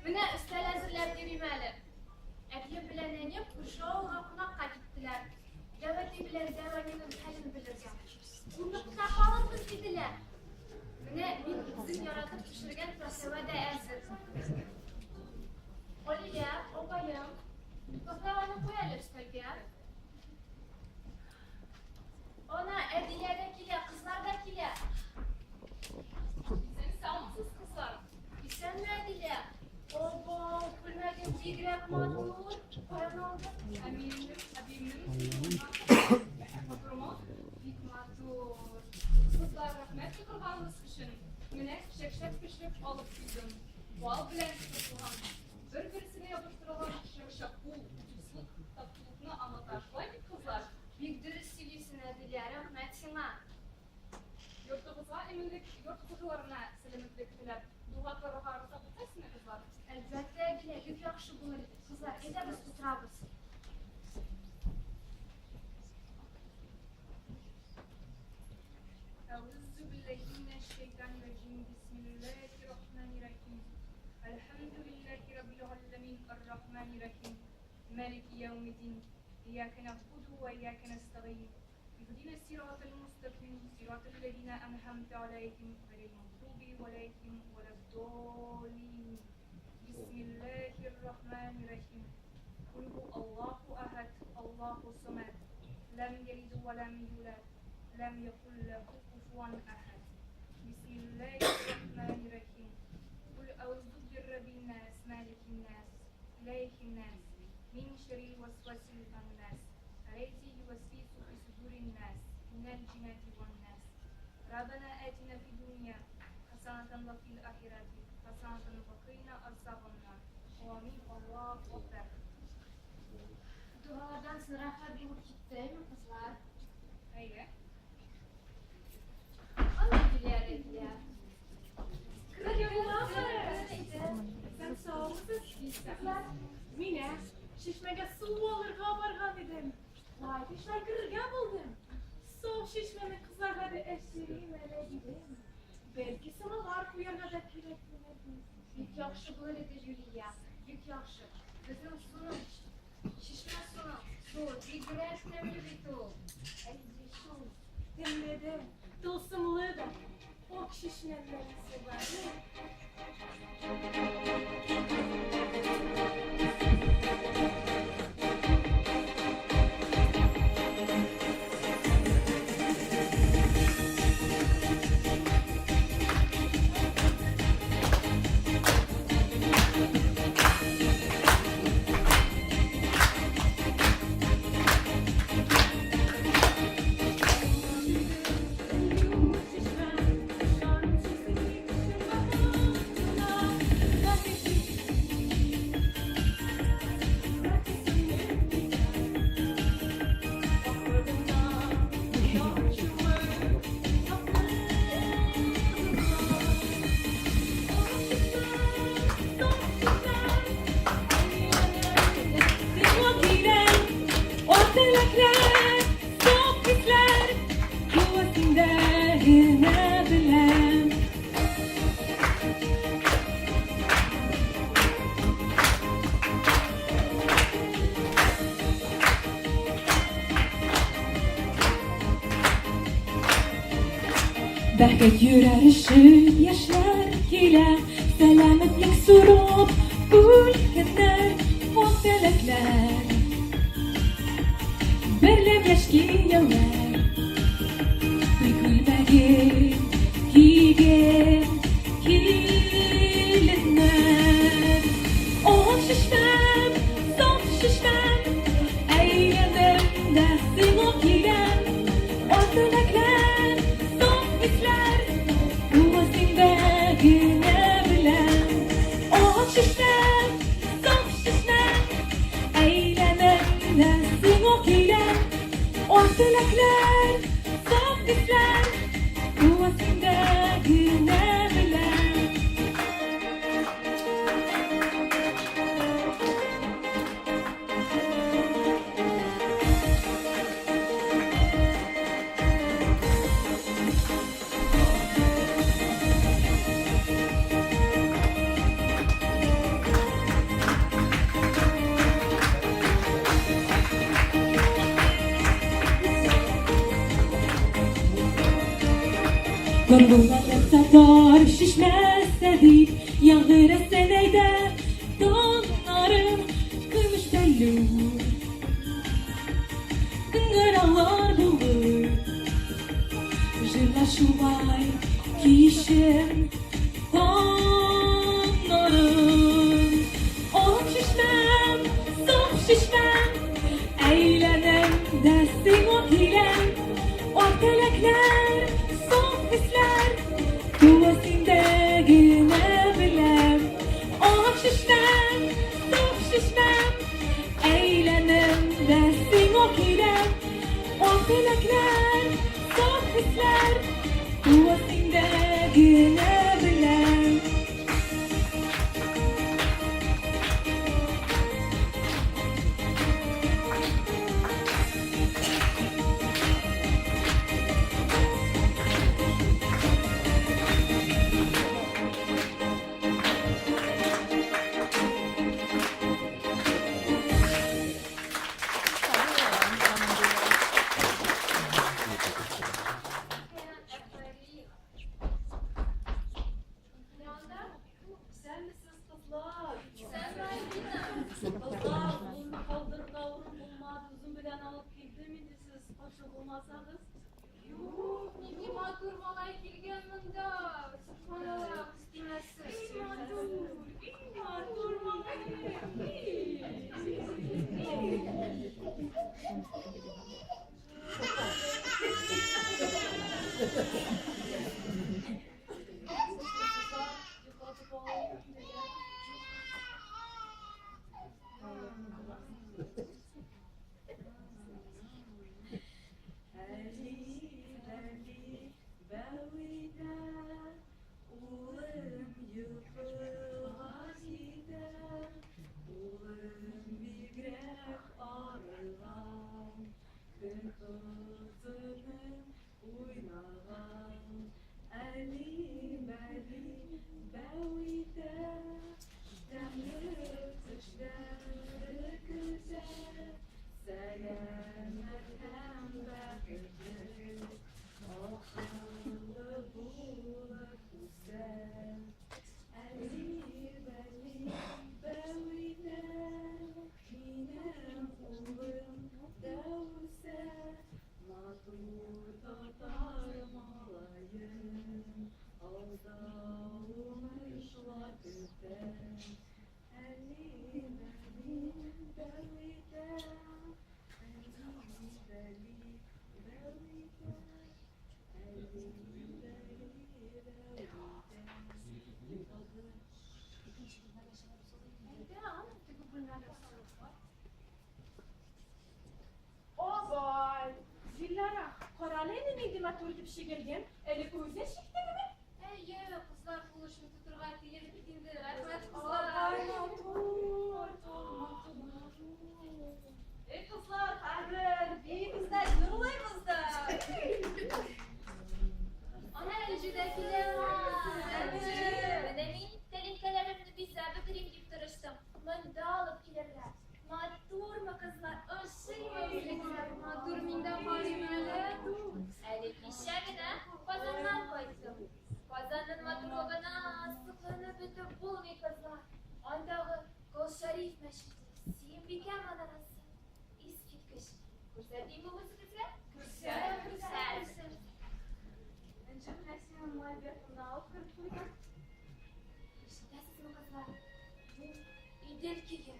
Менә өстәл әзерләп йөрим әле. Әтием белән әнием күрше авылга кунакка киттеләр. Дәү әти белән дәү әнинең хәлен белергә. Кунакта калырбыз, диделәр. Менә мин үзем яратып пешергән пахлава да әзер. Алия, апаем, пахлаваны куй әле өстәлгә. Ана, Әдилә дә килә, кызлар да килә. Исән саумысыз, кызлар? Исәнме, Әдилә? Обо, күлмәгең бигрәк матур. Каян алдың? Әминнең, әбиемнең матурмы? Бик матур. Кызлар, рәхмәт чакырганыгыз өчен. Менә чәкчәк пешереп алып килдем. Бал белән тутырылган, бер-берсенә ябыштырылган чәкчәк ул, дуслык, татулыкны аңлата. Шулай бит, кызлар? Бик дөрес сөйлисең, Әдилә, рәхмәт сиңа. Йортыгызга иминлек, йорт хуҗаларына сәламәтлек теләп, дога кылырга рөхсәт итәсезме, кызлар? Әлбәттә, Әдилә, бик яхшы булыр иде. Кызлар, әйдәгез утырабыз. Әгъузу билләһи минәш шәйтанир раҗим. Бисмиллаһир рахманир рахим. Әлхәмдүлилләһи раббил галәмин, ар-рахманир рахим. Малики яумиддин. Ияка нәгъбуду ва ияка нәстәгыйн. Иһдина сиратал мустаким, сиратал ләзина әнһәмтә аләйһим, гайрил магъдуби галәйһим вәләд-доллин. Бисмиллаһир рахманир рахим. Кул һу Аллаһу әхәд, Аллаһу самад. Ләм ялид ва ләм юлад, ләм якул ләһу куфуан әхәд. Бисмиллаһир рахманир рахим. Кул әгъузу бирраббин нас, маликин нас, илаһин нас, мин шәррил васвасил ханнас, аллази ювасвису фи судурин нас, минәл җиннәти ван нас. Раббана атина фид дунья хасанатан ва фил ахирати хасанатан ва кыйна азабан нар. Амин. Аллаһу акбар. Догалардан соң рәхәт булып китте, әйме, кызлар? Әйе. Ана килә, Әдилә. Исән саумысыз, кызлар? Менә чишмәгә су алырга барган идем. Шулай шулай керергә булдым. Саф чишмәне кызларга да эчерим әле дидем. Бәлки самовар куярга да кирәк булыр бит. Бик яхшы булыр иде, Юлия, бик яхшы. Безнең суның, чишмә суының суы бигрәк тәмле бит ул. Әйе шул, тәмле дә, тылсымлы да. Ак чишмәнең сулары. Бәхет йөрәр өчен яшьләр килә, Сәламәтлек сорап үлгәннәр, Ак теләкләр. Берләп яшь кияүләр, Туй күлмәген кигән киленнәр. Ак чишмәм, саф чишмәм, Әйләнәм дә сиңа киләм. Ак теләкләр, саф хисләр, Туа синдә генә беләм. Ак чишмәм, саф чишмәм, Әйләнәм дә сиңа киләм. Ак теләкләр, саф хисләр, Туа синдә генә беләм. Горурланып татар чишмәсе дип Яңгырасын әйдә таңнарым. Көмеш бәллүр кыңгыраулар булыр, Җырлар шулай кичен таңнарым. Ак чишмәм, саф чишмәм, Әйләнәм дә сиңа киләм. Ак теләкләр, саф хисләр Туа синдә генә беләм. Ак чишмәм, саф чишмәм, Әйләнәм дә сиңа киләм. Ак теләкләр, саф хисләр Туа синдә генә беләм. Исәнмесез, кызлар. Исәнме, Альбина. Кызлар, улымны калдырырга урын булмады, үзем белән алып килдем инде, сез каршы булмасагыз. Юк, нинди матур малай килгән монда. Сөбханалла, күз тимәсен. Иң матур, иң матур малай. Йоклатып алыйм инде, я. Әли, бәли, бәүитә, улым йокыга китә, улым бигрәк арыган, көн озыным уйнаган. Әли, бәли, бәүитә, тәмле төшләр көтә, сәламәт һәм бәхетле, акыллы булып үсә. Әли, бәли, бәүитә, минем улым да үсә, матур татар малаен алда уңышлар көтә. Әли, бәли, бәүитә, әли, бәли, бәүитә, әли, бәли, бәүитә. Йоклады. Әйдә, аны теге бүлмәгә салып куй. Абай, Зилнара, карале әле нинди матур итеп чигелгән, әле үзең чиктеңме? Әйе, кызлар кул эшен тотырга килер бит инде. Рәхмәт, кызлар. Абай, матур, матур, матур. Эй, кызлар, хәзер биибез дә, җырлыйбыз да. Ана Энҗе дә килә. Менә мин тәлинкәләремне бизәп бетерим дип тырыштым. Монда алып килергә. Матурмы, кызлар? Ошыймы үзегезгә? Матур, мин дә карыйм әле. Әле кичә генә Казаннан кайттым. Казанның матурлыгына сокланып бетеп булмый, кызлар. Андагы Кол Шәриф мәчете, Сөембикә манарасы. Искиткеч. Күрсәтимме үзегезгә? Күрсәт, күрсәт. Энҗе, менә сиңа мольбертымны алып кереп куйдым. Ишетәсезме, кызлар? Бу Идел көе.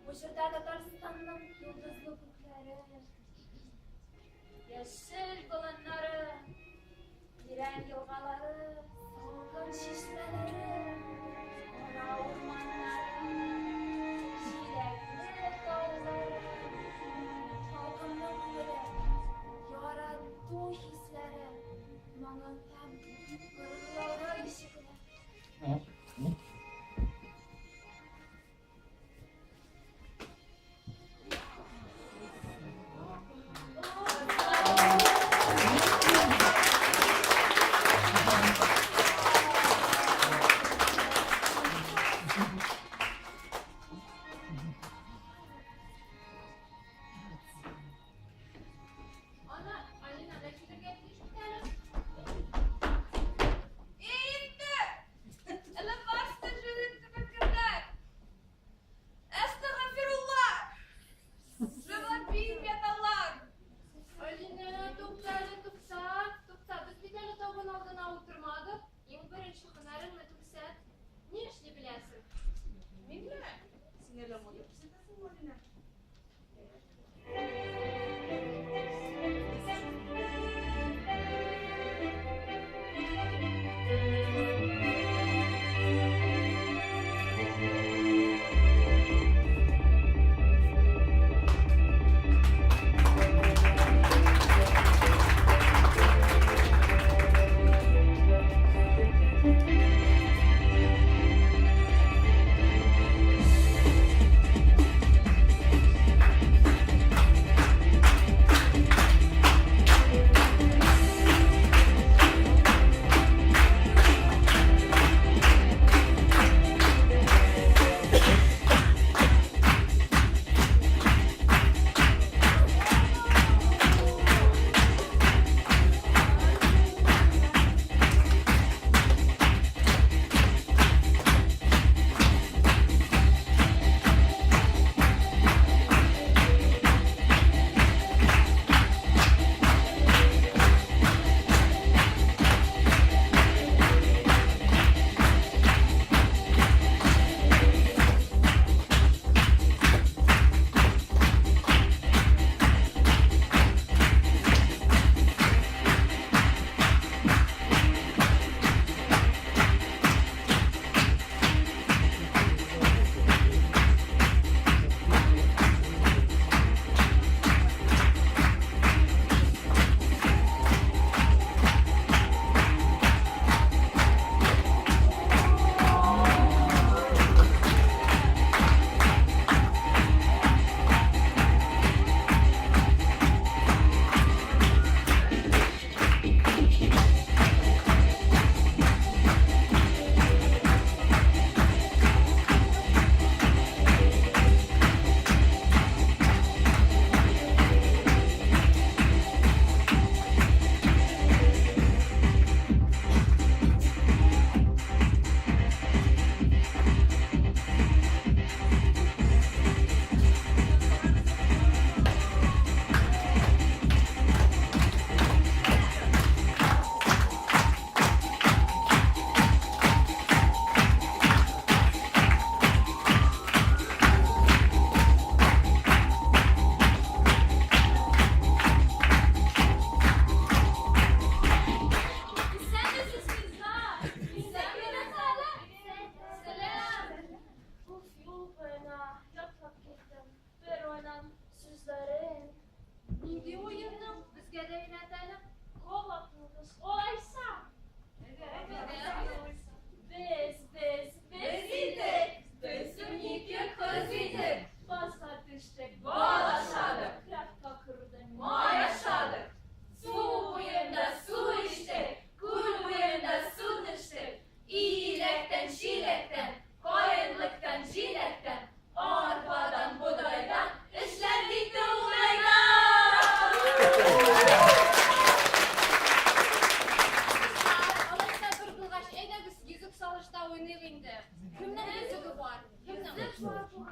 Бу җырда Татарстанның йолдызлы күкләре, яшел болыннары, тирән елгалары, салкын чишмәләре, кара урманнары, җиләкле таулары, халкымның күңеле, ярату хисләре, моңы һәм горурлыгы ишетелә.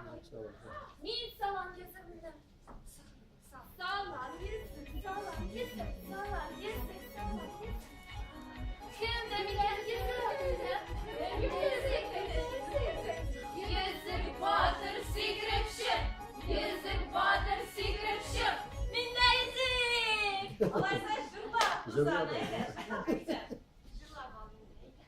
Мин салам йөземне. Салам йөзем, салам йөзем, салам йөзем, салам йөзем. Кемдә микән йөзем? Йөзек, йөзек батыр сикереп чык. Йөзек батыр сикереп чык. Миндә йөзек! Алайса җырла, Рузан, әйдә. Әйдә. Җырлап ал инде, әйдә.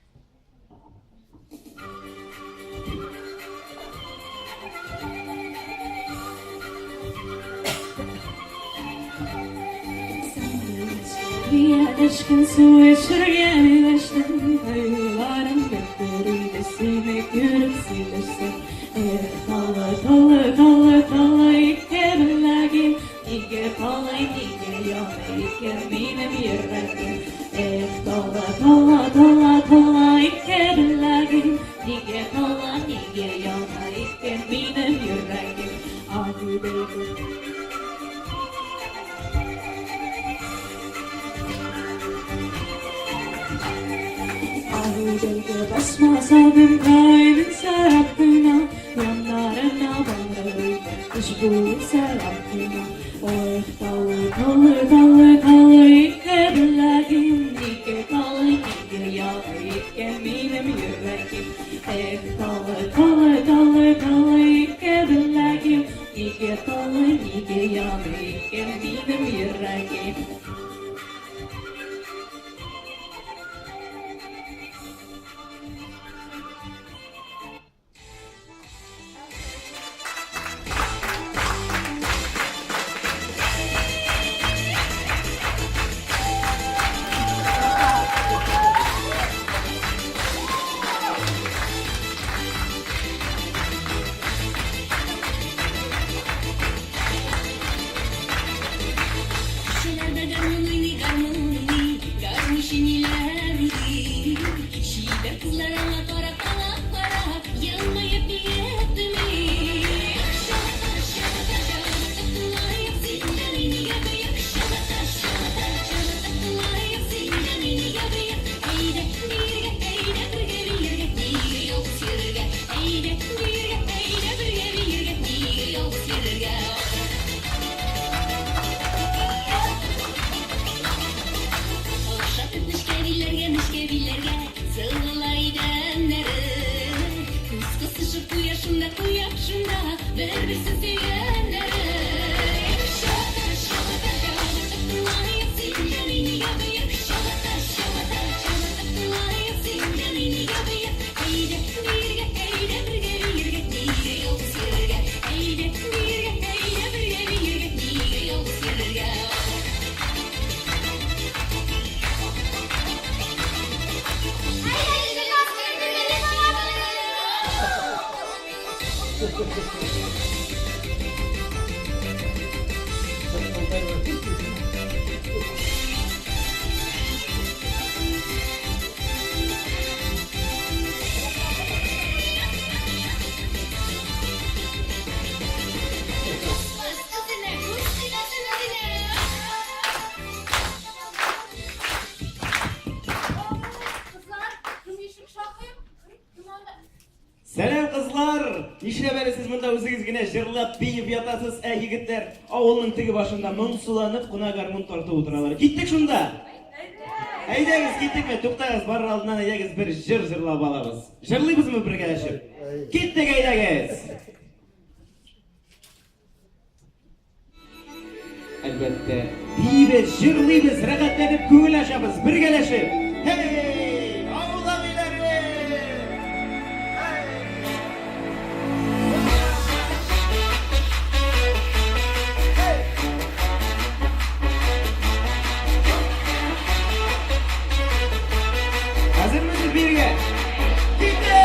Дәшкән су эчергә дәштем, Уйларым бетерде сине күреп сөйләшсәм. Эх, талы, талы, талы, талы ике беләгем, Нигә талый, нигә яна икән минем йөрәгем. Эх, талы, талы, талы, талы ике беләгем, Нигә тала, нигә яна икән минем йөрәгем. Аны белгем. Ahıdılgı basma sanım kaynın sarapına, Yanlarına varır kuşbu sarapına. Oy talı talı talı talı ike bilagim, Nike talı nike yalı ike benim yüreğim. Eh talı talı talı talı ike bilagim, Nike talı nike yalı ike benim yüreğim. Кешеләрдә гармун уйный, гармун уйный, гармунчы ниләр уйлый. Чибәр кызлар аңа карап, аңа карап, елмаеп биеп дими. Чабата, чабата, чабата кылаеп, син дә мине бөек. Чабата, чабата, чабата кылаеп, син дә мине бөек. Әйдә, биергә, әйдә бергә биергә, нигә ялгыз йөрергә? Әйдә, биергә, әйдә бергә биергә, нигә ялгыз йөрергә? Охшатып нечкә билләргә, нечкә билләргә Сыгыла идәннәре. Күз кысышып куя шунда, куя шунда Бер-берсен сөйгәннәре. Чабата, чабата, чабата кылаеп, Син дә мине бөек. Чабата, чабата, чабата кылаеп, Син дә мине бөек. Әйдә, биергә, әйдә бергә биергә, Нигә ялгыз йөрергә? Әйдә, биергә, әйдә бергә биергә, Нигә ялгыз йөрергә? Кызлар, кем ишек шакый? Кем анда? Сәлам, кызлар! Нишләп әле сез монда үзегез генә җырлап, биеп ятасыз, ә егетләр авылның теге башында моңсуланып кына гармун тартып утыралар. Киттек шунда! Әйдәгез, киттекме? Туктагыз, барыр алдыннан әйдәгез бер җыр җырлап алабыз. Җырлыйбызмы бергәләшеп? Киттек, әйдәгез! Әлбәттә, биибез, җырлыйбыз, рәхәтләнеп күңел ачабыз, бергәләшеп. Һей! Аулак өйләре! Һей! Әзермесез биергә? Киттек!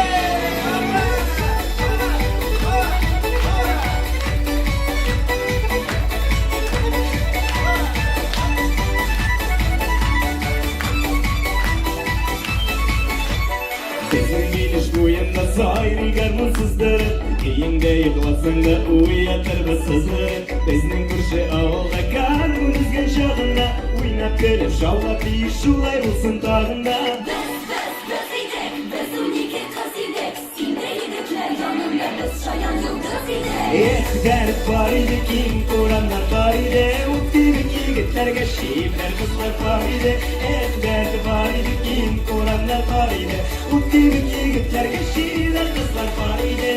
Безнең инеш буенда сайрый гармун сыздырып, Өеңдә йокласаң да уятырбыз сызгырып. Безнең күрше авылда гармун өзгән чагында, Уйнап көлеп, шаулап биеш шулай булсын тагын да. Без, без, без идек, без 12 кыз идек. Син дә егетләр янында без шаян йолдыз идек. Эх, дәрт бар иде, киң урамнар тар иде, Ут кебек егетләргә чибәр кызлар пар иде. Эх, дәрт бар иде, киң урамнар тар иде, Ут кебек егетләргә чибәр кызлар пар иде.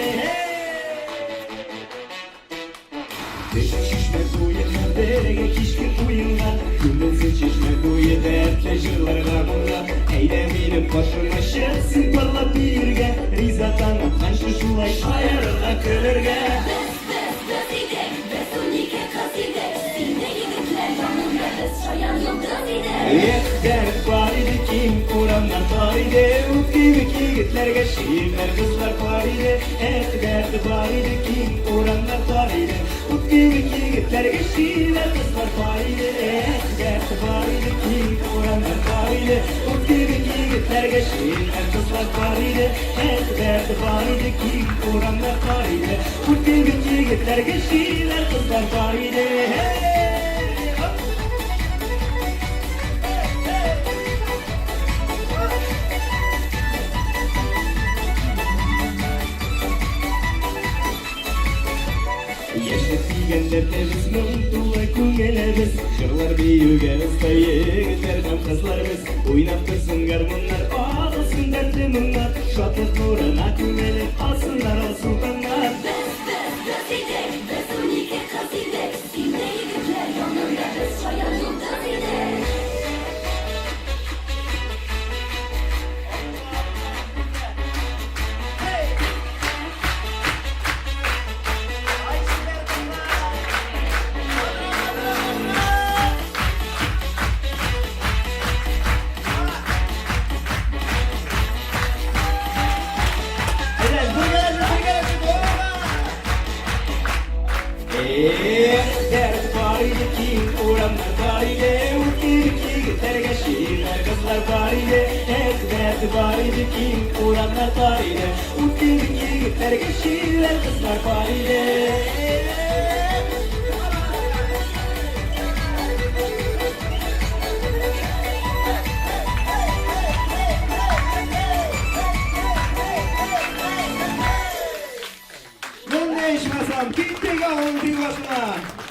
Без чишмә буена бергә кичке уенга, Күңелсез чишмә буе дәртле җырларга моңга. Әйдә минем каршыма чык син парлап биергә, Риза таң атканчы шулай шаярырга, көлергә. Без, без, без идек, без 12 кыз идек, Сине егетләр янында без шаян йолдыз идек. Эх, дәрт бар иде, киң урамнар тар иде, Ут кебек егетләргә чибәр кызлар пар иде. Эх, дәрт бар иде, киң урамнар тар иде, Ут кебек егетләргә чибәр кызлар пар иде. Эх, дәрт бар иде, киң урамнар тар иде, Ут кебек егетләргә чибәр кызлар пар иде. Эх, дәрт бар иде, киң урамнар тар иде, Ут кебек егетләргә чибәр кызлар пар иде. Hey! Хоп! Яшьлек дигән дәртебез, моң тулы күңелебез, Җырлар биюгә оста егетләр һәм кызлар без. Уйнап торсын гармуннар, агылсын дәртле моңнар, Шатлык нурына күмелеп алсыннар алсу таңнар. Без, без, без идек, без 12 кыз идек, Сине егетләр янында без шаян йолдыз идек. Әйдә, бергәләшеп, бергәләшеп, опа! Эх, дәрт бар иде, киң урамнар тар иде, Ут кебек егетләргә чибәр кызлар пар иде. Эх, дәрт бар иде, киң урамнар тар иде, Ут кебек егетләргә чибәр кызлар пар иде. Менә ичмасам, киттек авылның теге башына.